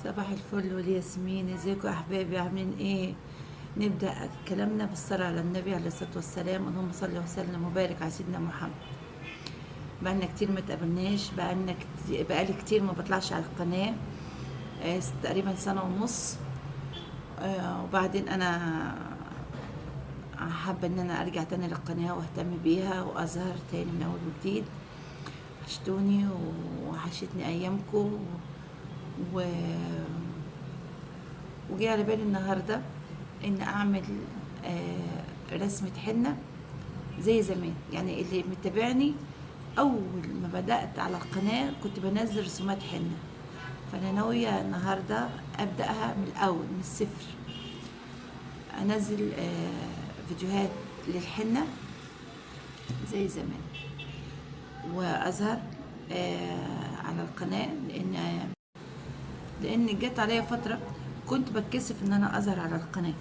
صباح الفل والياسمين، ازيكم يا احبابي؟ عاملين ايه؟ نبدا كلامنا بالصلاه على النبي عليه الصلاه والسلام. اللهم صل وسلم وبارك على سيدنا محمد. بقالنا كتير ما تقابلناش، بقالنا كتير، بقالي كتير ما بطلعش على القناه. تقريبا سنه ونص. وبعدين انا حابه ان انا ارجع تاني للقناه واهتم بيها واظهر تاني من اول وجديد. وحشتوني وحشتني ايامكم وجي على بالي النهارده ان اعمل رسمه حنه زي زمان. يعني اللي متابعني اول ما بدات على القناه كنت بنزل رسومات حنه، فانا ناويه النهارده ابداها من الاول من الصفر، انزل فيديوهات للحنه زي زمان واظهر على القناه، لان جت عليا فتره كنت بتكسف ان انا اظهر على القناه،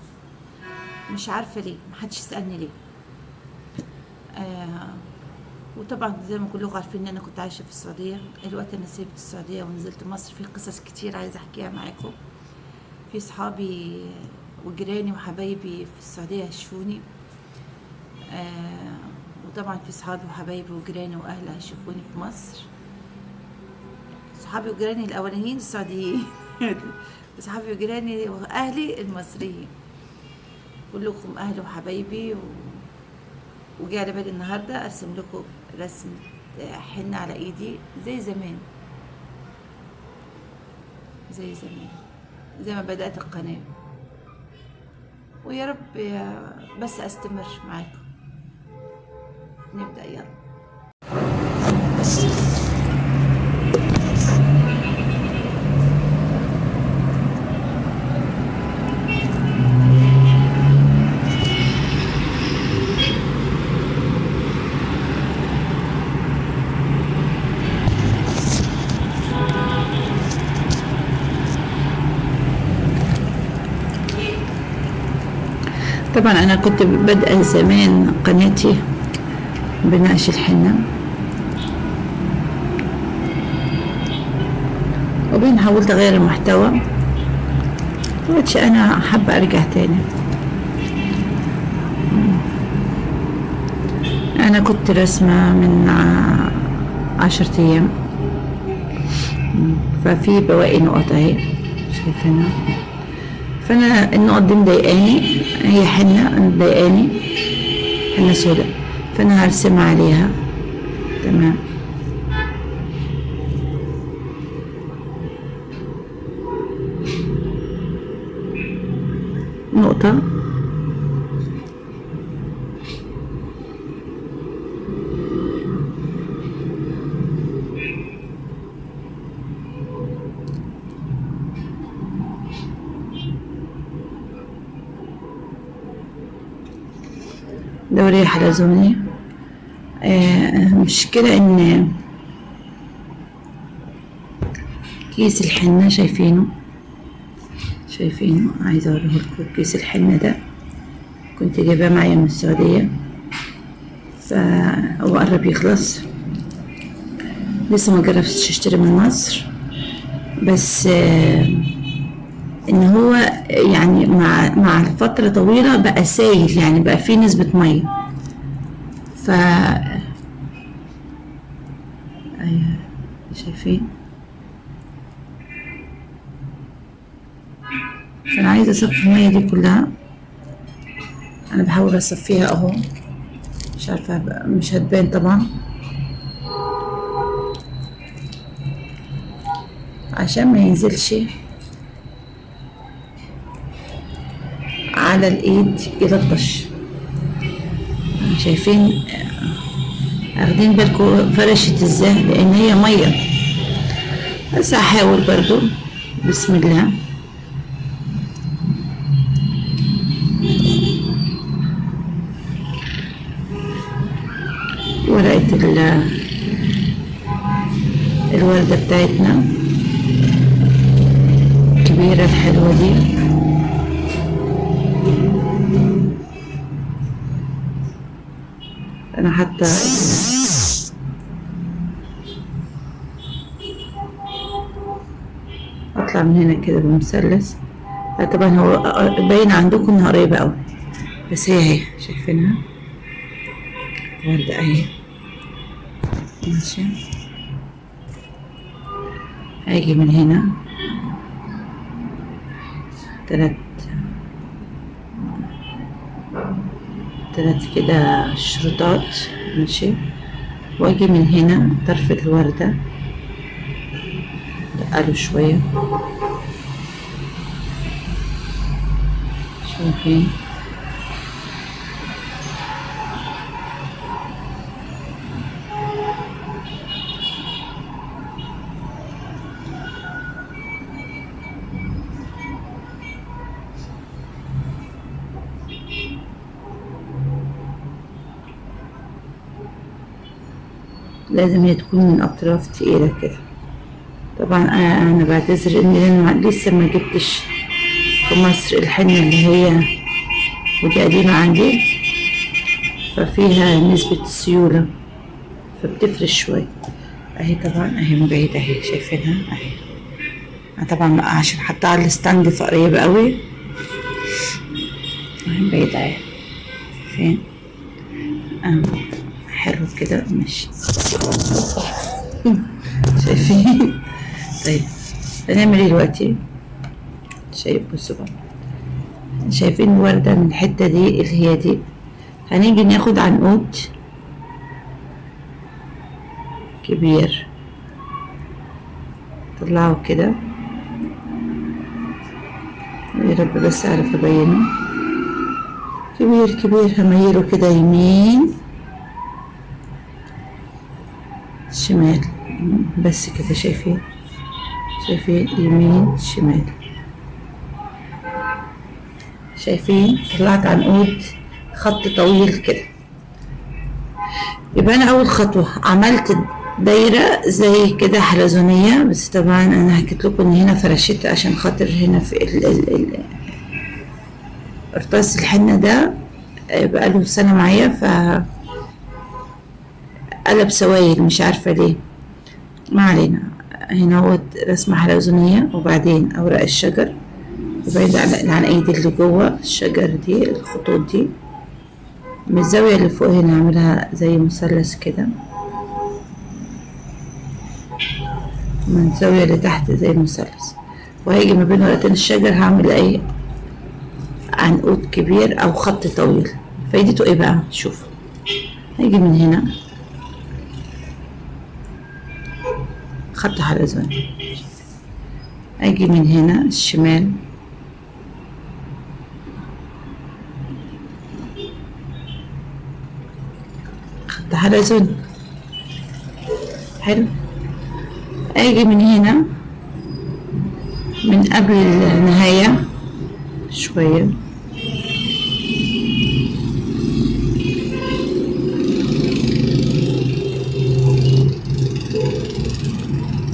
مش عارفه ليه، محدش يسالني ليه. وطبعا زي ما كلكم عارفين ان انا كنت عايشه في السعوديه. الوقت انا سيبت السعوديه ونزلت مصر، في قصص كتير عايزه احكيها معاكم. في صحابي وجيراني وحبايبي في السعوديه هيشوفوني، وطبعا في صحابي وحبايبي وجيراني واهلي هيشوفوني في مصر. صحابي وجيراني الاولانيين السعوديين، صحابي وجيراني واهلي المصريين، كلكم اهلي وحبايبي. وجي على بالي النهارده ارسم لكم رسمه حنه على ايدي زي زمان، زي زمان، زي ما بدأت القناة. ويا رب بس استمر معاكم. نبدأ يلا. طبعا انا كنت بادئه زمان قناتي بنقش الحنة، وبعدين حاولت اغير المحتوى، دلوقتي انا حابة ارجع تاني. انا كنت رسمة من 10 ايام، ففي بواقي نقط اهي شايفينها، فانا النقط دي مضايقاني، هي حنة مضايقاني، حنة سودا، فانا هرسمها عليها. تمام. نقطة، دورية حلزوني. مشكلة ان كيس الحنة شايفينه، عايزة اوريه لكم. كيس الحنة ده كنت جايباه معايا من السعودية، فهو قرب يخلص، لسه ما جربتش اشتري من مصر، بس ان هو يعني مع فترة طويلة بقى سايل، يعني بقى فيه نسبة مية. ف ايوه شايفين، فانا عايزة اصفي المية دي كلها، انا بحاول اصفيها اهو، مش عارفة مش هتبان طبعا عشان ما ينزلش على الايد يلطش. شايفين اخدين بالكم فرشت ازاي، لان هي ميه، بس هحاول برضو. بسم الله. ورقة الوردة بتاعتنا الكبيرة الحلوة دي، أنا حاطة اطلع من هنا كده بمثلث. طبعا هو باين عندكم انها قريبة اوي، بس هي اهي شايفينها وردة اهي. ماشي، هاجي من هنا تلات كده شرطات. ماشي، واجي من هنا طرف الوردة دقله شوية، شايفين؟ لازم هي تكون من أطراف تقيلة كده. طبعا أنا بعتذر إن أنا لسه ما جبتش في مصر الحنة اللي هي ودي قديمة عندي، ففيها نسبة سيولة فبتفرش شوية. اهي طبعا اهي من بعيد اهي، شايفينها اهي. انا طبعا عشان حطها على ال stand فقريبة قوي، اهي من بعيد اهي، فين؟ حلو كده ماشي. شايفين؟ طيب هنعمل ايه دلوقتي؟ شايف؟ بصوا بقى، شايفين الوردة من الحتة دي اللي هي دي، هنيجي ناخد عنقود كبير طلعه كده، يا رب بس اعرف ابينه. كبير كبير، هميله كده يمين شمال بس كده، شايفين؟ شايفين؟ يمين شمال، شايفين؟ طلعت عنقود خط طويل كده. يبقى انا اول خطوة عملت دايرة زي كده حلزونية، بس طبعا انا حكيت لكم ان هنا فرشت عشان خاطر هنا في ال قرطاس الحنة ده بقاله سنة معايا، ف قلب سوايل مش عارفة ليه، ما علينا. هنا هو رسمة حلزونية، وبعدين اوراق الشجر، وبعيد عن العناقيد اللي جوه الشجر دي، الخطوط دي من الزاوية اللي فوق هنا هعملها زي مثلث كده، من الزاوية اللي تحت زي مثلث، وهيجي ما بين ورقتين الشجر هعمل ايه؟ عنقود كبير او خط طويل. فايدته ايه بقى؟ شوفوا، هيجي من هنا خط حلزوني، اجي من هنا الشمال خط حلزوني، حلو. اجي من هنا من قبل النهاية شوية،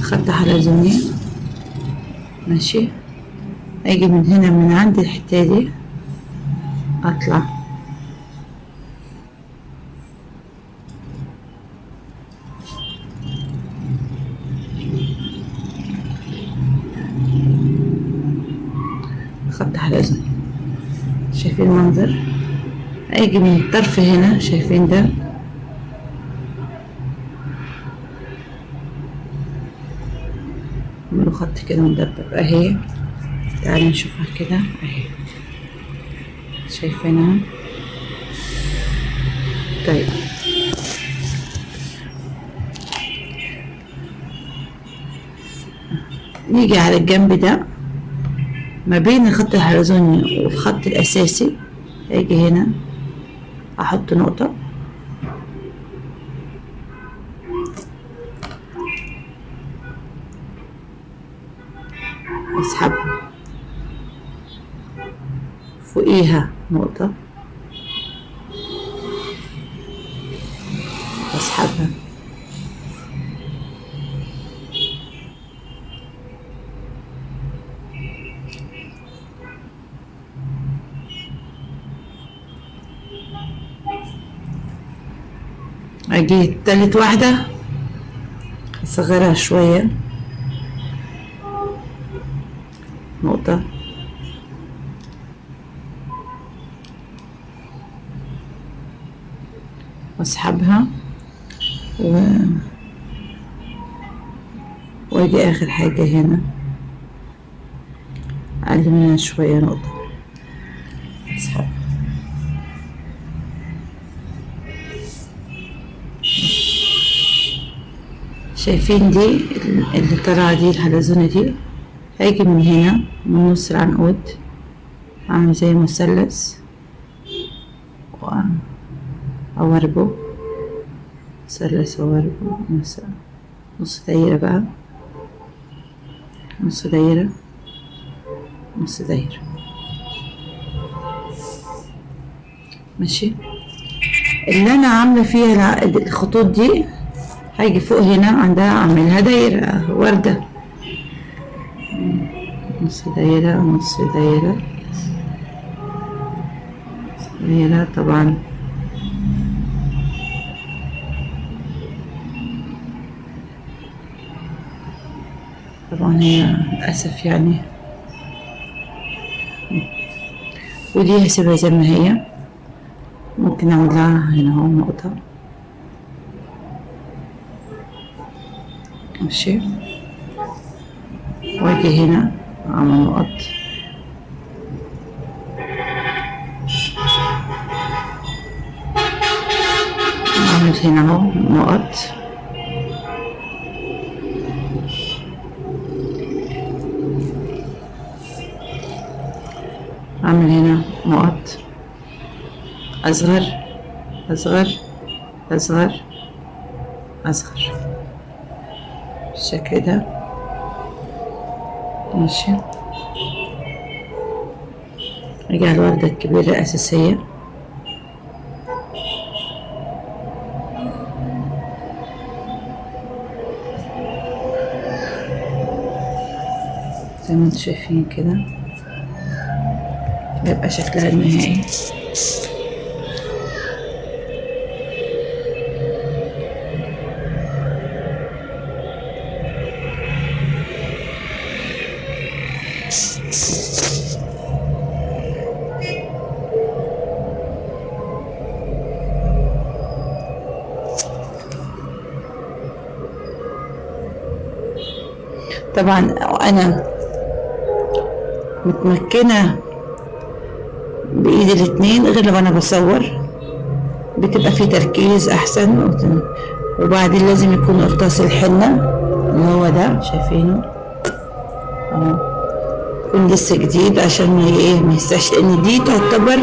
خط حلزوني، ماشي. اجي من هنا من عند الحتة دي اطلع خط حلزوني، شايفين المنظر؟ اجي من الطرف هنا، شايفين ده؟ اعملوا خط كده مدبب اهي، تعالوا نشوفها كده اهي، شايفينها؟ طيب نيجي على الجنب ده ما بين الخط الحلزوني والخط الاساسي، اجي هنا احط نقطة، اسحبها فوقيها نقطة، اسحبها اجي تالت واحدة اصغرها شوية، نقطة، واسحبها واجي اخر حاجة هنا اقل منها شوية نقطة، اسحبها. شايفين دي اللي طالعة دي الحلزونة دي؟ هاجي من هنا من نص العنقود اعمل زي مثلث واوربه، مثلث واوربه، نص دايرة بقى، نص دايرة، نص دايرة. ماشي. اللي انا عاملة فيها الخطوط دي هاجي فوق هنا عندها اعملها دايرة وردة، نص دايرة، نص دايرة، دايرة. طبعا هي للأسف يعني، ودي هسيبها زي ما هي. ممكن اعمل لها هنا اهو نقطة. ماشي. واجي هنا اعمل نقط. اعمل هنا اهو نقط. اعمل هنا نقط اصغر اصغر اصغر اصغر بالشكل ده. ماشي. نرجع الوردة الكبيرة الأساسية. زي ما انتم شايفين كده بيبقى شكلها النهائي. طبعا انا متمكنة بايد الاتنين، غير لما انا بصور بتبقى في تركيز احسن. وبعدين لازم يكون قرطاس الحنة اللي هو ده شايفينه اهو، يكون لسه جديد عشان ما ايه ما يساش، لان دي تعتبر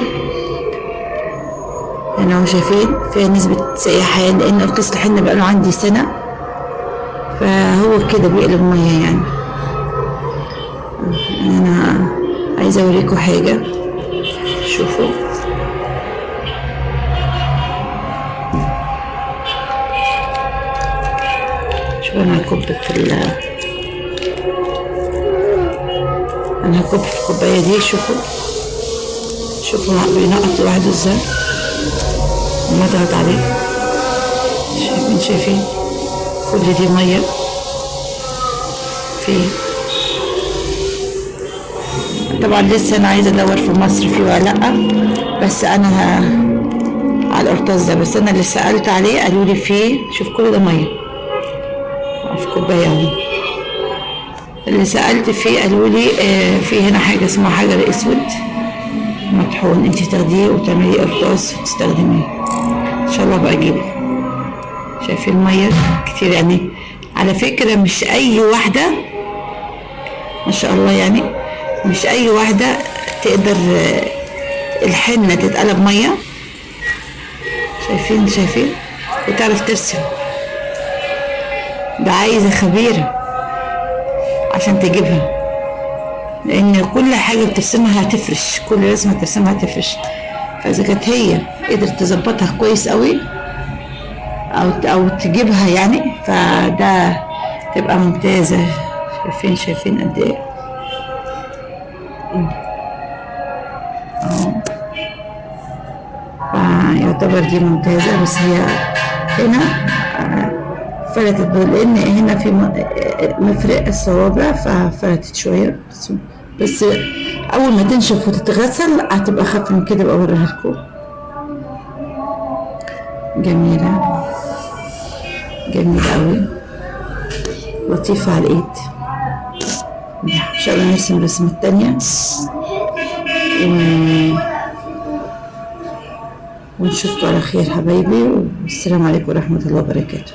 هنا اهو شايفين فيها نسبة سياحة، لان قرطاس الحنة بقاله عندي سنة، فهو كده بيقلب مية يعني. انا عايزة اوريكم حاجة، شوفوا شوفوا انا هكب في انا هكب في الكوباية دي. شوفوا شوفوا بينقط لوحده ازاي لما اضغط عليه. شايفين شايفين كل دي مية في. طبعا لسه انا عايزه ادور في مصر فيه ولا لا، بس انا على القرطاس ده، بس انا اللي سالت عليه قالوا لي فيه. شوف كل ده مية في كوباية اهو. اللي سالت فيه قالوا لي في هنا حاجة اسمها حجر اسود مطحون، انت تاخديه وتعملي قرطاس وتستخدميه. ان شاء الله بقى اجيبه. شايفين المية كتير يعني. على فكرة مش اي واحدة ما شاء الله يعني، مش اي واحدة تقدر الحنة تتقلب مية. شايفين شايفين وتعرف ترسم. ده عايزه خبيرة عشان تجيبها، لان كل حاجة بترسمها هتفرش، كل رسمه ترسمها هتفرش. فاذا كانت هي قدرت تظبطها كويس قوي او تجيبها يعني، فده تبقى ممتازة. شايفين شايفين قد ايه اهو. فيعتبر دي ممتازة، بس هي هنا فلتت، لان هنا في مفرق الصوابع ففلتت شوية، بس بس اول ما تنشف وتتغسل هتبقى اخف من كده، بوريها لكم. جميلة، جميلة قوي، لطيفة على الايد. ان شاء الله نرسم الرسمة التانية ونشوفكم على خير حبايبي، والسلام عليكم ورحمة الله وبركاته.